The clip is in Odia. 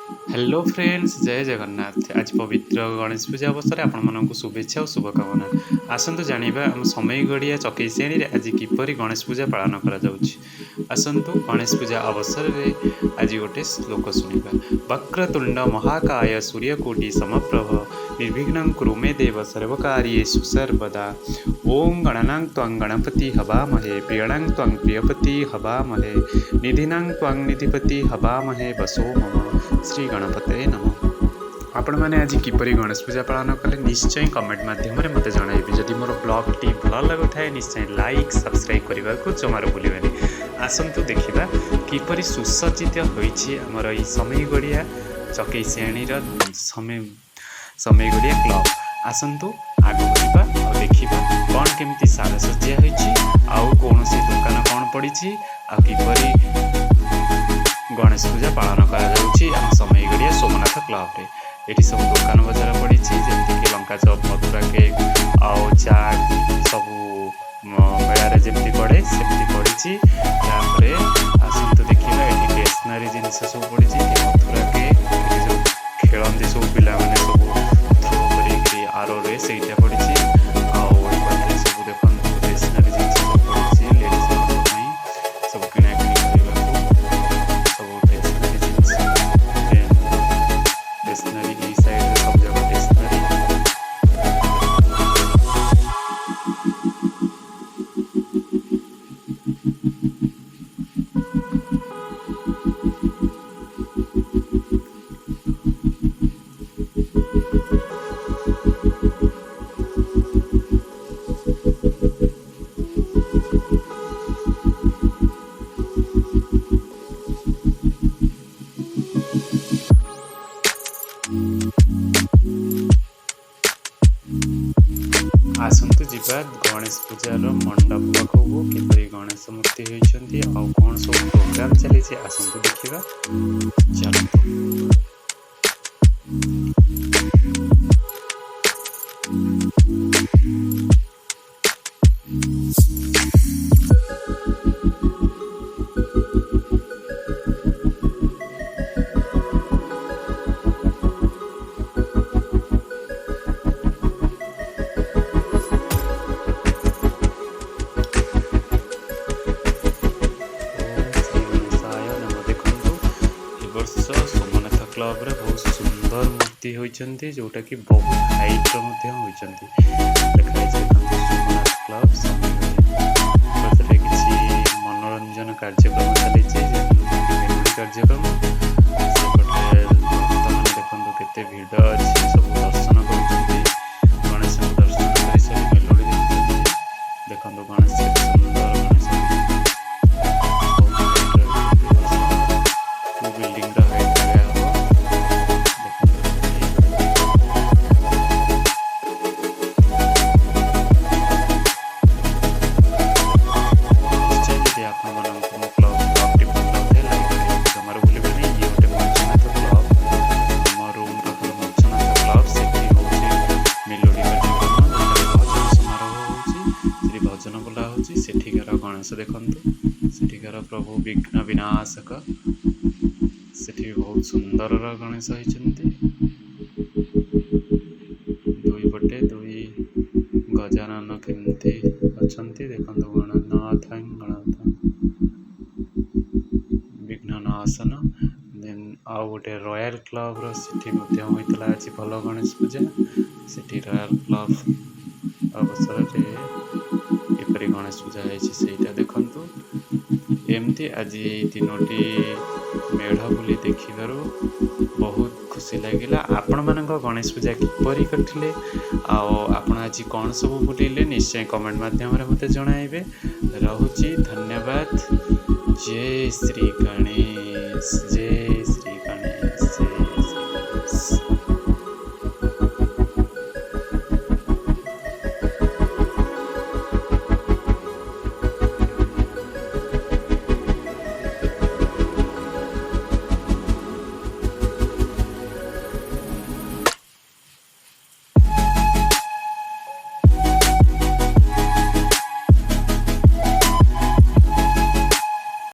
ହ୍ୟାଲୋ ଫ୍ରେଣ୍ଡସ୍, ଜୟ ଜଗନ୍ନାଥ। ଆଜି ପବିତ୍ର ଗଣେଶ ପୂଜା ଅବସରରେ ଆପଣମାନଙ୍କୁ ଶୁଭେଚ୍ଛା ଓ ଶୁଭକାମନା। ଆସନ୍ତୁ ଜାଣିବା ଆମ ସମୟଗଡ଼ିଆ ଚକେଇ ଶ୍ରେଣୀରେ ଆଜି କିପରି ଗଣେଶ ପୂଜା ପାଳନ କରାଯାଉଛି। ଆସନ୍ତୁ ଗଣେଶ ପୂଜା ଅବସରରେ ଆଜି ଗୋଟେ ଶ୍ଲୋକ ଶୁଣିବା। ବକ୍ରତୁଣ୍ଡ ମହାକାୟ ସୂର୍ଯ୍ୟକୋଟି ସମପ୍ରଭ, ନିର୍ବିଘ୍ନଂ କୁରୁ ମେ ଦେବ ସର୍ବକାର୍ୟେଷୁ ସର୍ବଦା। ଓಂ ଗଣନାଂ ତ୍ୱଂ ଗଣପତି ହବାମହେ, ପ୍ରିୟଣାଂ ତ୍ୱଂ ପ୍ରିୟପତି ହବାମହେ, ନିଧିନାଂ ତ୍ୱଂ ନିଧିପତି ହବାମହେ, ବସୋ ମମ ଶ୍ରୀ ଗଣପତେ ନମଃ। ଆପଣମାନେ ଆଜି କିପରି ଗଣେଶ ପୂଜା ପାଳନ କଲେ, ନିଶ୍ଚୟ କମେଣ୍ଟ ମାଧ୍ୟମରେ ମୋତେ ଜଣାଇବେ। ଯଦି ମୋର ବ୍ଲଗ୍ଟି ଭଲ ଲାଗୁଥାଏ, ନିଶ୍ଚୟ ଲାଇକ୍, ସବସ୍କ୍ରାଇବ୍ କରିବାକୁ ଜମାରୁ ଭୁଲିବେନି। ଆସନ୍ତୁ ଦେଖିବା କିପରି ସୁସଜ୍ଜିତ ହୋଇଛି ଆମର ଏଇ ସମୟଗଡ଼ିଆ ଚକେଇ ଶ୍ରେଣୀର ସମୟଗଡ଼ିଆ କ୍ଲବ୍। ଆସନ୍ତୁ ଆଗକୁ ଯିବା ଆଉ ଦେଖିବା କ'ଣ କେମିତି ସାଜସଜ୍ଜା ହୋଇଛି, ଆଉ କୌଣସି ଦୋକାନ କ'ଣ ପଡ଼ିଛି, ଆଉ କିପରି ଗଣେଶ ପୂଜା ପାଳନ କରାଯାଉଛି ଆମ ସମୟଗଡ଼ିଆ ସୋମନାଥ କ୍ଲବରେ। ଏଠି ସବୁ ଦୋକାନ ବଜାର ପଡ଼ିଛି, ଯେମିତିକି ଲଙ୍କା ଚପ୍, ମଥୁରା କେକ୍ ଆଉ ଚାଟ୍ ସବୁ ମେଳାରେ ଯେମିତି ପଡ଼େ ସେମିତି ପଡ଼ିଛି। ତାପରେ ଆସନ୍ତୁ ଦେଖିବା, ଏଠି ଷ୍ଟେସନାରୀ ଜିନିଷ ସବୁ ପଡ଼ିଛି। ଏଠି ମଥୁରା କେକ୍, ଏଠି ସବୁ ଖେଳନ୍ତି ସବୁ ପିଲାମାନେ, ସବୁ ଥ୍ରୋ କରିକିରି ଆରୋରେ, ସେଇଟା ପଡ଼ିଛି। ଆଉ ଏପଟରେ ସବୁ ଦେଖନ୍ତୁ, ଷ୍ଟେସନାରୀ ଜିନିଷ ସବୁ ପଡ଼ିଛି। ଲେଡ଼ିଜ୍ ମାନଙ୍କ ପାଇଁ ସବୁ କିଣାକିଣି କରିବାକୁ ସବୁ ଷ୍ଟେସନାରୀ ଜିନିଷ। ଦେନ୍ ଷ୍ଟେସନାରୀ, ଏଇ ସାଇଡ଼ରେ ସବୁ ଯାକ ଷ୍ଟେସନାରୀ। ଆସନ୍ତୁ ଯିବା ଗଣେଶ ପୂଜାର ମଣ୍ଡପ ପାଖକୁ। କିପରି ଗଣେଶ ମୂର୍ତ୍ତି ହୋଇଛନ୍ତି ଆଉ କ'ଣ ସବୁ ପ୍ରୋଗ୍ରାମ ଚାଲିଛି, ଆସନ୍ତୁ ଦେଖିବା। ଚାଲନ୍ତୁ। ଓମ୍ ଶ୍ରୀ ଗଣେଶାୟ ନମଃ। ଦେଖନ୍ତୁ, ଏ ବର୍ଷ ସୋମନାଥ କ୍ଲବରେ ବହୁତ ସୁନ୍ଦର ମୂର୍ତ୍ତି ହୋଇଛନ୍ତି, ଯୋଉଟାକି ବହୁତ ହାଇଟ୍ର ମଧ୍ୟ ହୋଇଛନ୍ତି। ଲେଖା ହେଇଛି ଦେଖନ୍ତୁ, ସୋମନାଥ କ୍ଲବ ସମୟଗଡ଼ିଆ। ଏପଟରେ କିଛି ମନୋରଞ୍ଜନ କାର୍ଯ୍ୟକ୍ରମ ଚାଲିଛି, ଯେମିତିକି ମେଲୋଡ଼ି କାର୍ଯ୍ୟକ୍ରମ। ସେପଟେ ଭକ୍ତମାନେ ଦେଖନ୍ତୁ, କେତେ ଭିଡ଼ ଅଛି। ସବୁ ଦର୍ଶନ କରୁଛନ୍ତି। ଗଣେଶଙ୍କୁ ଦର୍ଶନ କରିସାରି ମେଲୋଡ଼ି ଦେଖୁଛନ୍ତି। ଦେଖନ୍ତୁ, ଗଣେଶ କେତେ ସୁନ୍ଦର ଗଣେଶ ହୋଇଛନ୍ତି। ବହୁତ ହାଇଟ୍ର ହେଇଛନ୍ତି ଏ ବର୍ଷ। ଟୁ ବିଲ୍ଡିଂର ହାଇଟ୍ ଭଳିଆ ହବ। ଦେଖନ୍ତୁ ଏଠି। ନିଶ୍ଚୟ ଯଦି ଆପଣମାନଙ୍କୁ ମୋ ବ୍ଲଗ୍ଟି ଭଲ ଲାଗୁଥାଏ, ଲାଇକ୍ କରିବାକୁ ଜମାରୁ ଭୁଲିବେନି। ଇଏ ଗୋଟେ ମଞ୍ଚନାଥ କ୍ଲବ, ଆମ ରୁମ୍ ପାଖରେ ମଞ୍ଚନାଥ କ୍ଲବ। ସେଠି ହେଉଛି ମେଲୋଡ଼ି କାର୍ଯ୍ୟକ୍ରମ, ଯେଉଁଟାକି ଭଜନ ସମାରୋହ ହେଉଛି। ସେଠି ଭଜନ ବୋଲା ହେଉଛି। ସେଠିକାର ଗଣେଶ ଦେଖନ୍ତୁ, ସେଠିକାର ପ୍ରଭୁ ବିଘ୍ନ ବିନାଶକ। ସେଠି ବି ବହୁତ ସୁନ୍ଦରର ଗଣେଶ ହେଇଛନ୍ତି। ଦୁଇ ପଟେ ଦୁଇ ଗଜାନନ କେମିତି ଅଛନ୍ତି ଦେଖନ୍ତୁ। ଗଣନାଥ ଗଣନାଥ ବିଘ୍ନନାଶନ। ଦେନ୍ ଆଉ ଗୋଟେ ରୟାଲ କ୍ଲବର, ସେଠି ମଧ୍ୟ ହୋଇଥିଲା ଆଜି ଭଲ ଗଣେଶ ପୂଜା। ସେଠି ରୟାଲ କ୍ଲବ ଅବସରରେ କିପରି ଗଣେଶ ପୂଜା ହେଇଛି, ସେଇଟା ଦେଖନ୍ତୁ। ଏମିତି ଆଜି ଏଇ ତିନୋଟି ମେଢ଼ ବୁଲି ଦେଖିବାରୁ ବହୁତ ଖୁସି ଲାଗିଲା। ଆପଣମାନଙ୍କ ଗଣେଶ ପୂଜା କିପରି କଟିଲେ ଆଉ ଆପଣ ଆଜି କ'ଣ ସବୁ ବୁଲିଲେ, ନିଶ୍ଚୟ କମେଣ୍ଟ ମାଧ୍ୟମରେ ମୋତେ ଜଣାଇବେ। ରହୁଛି, ଧନ୍ୟବାଦ। ଜୟ ଶ୍ରୀ ଗଣେଶ, ଜୟ।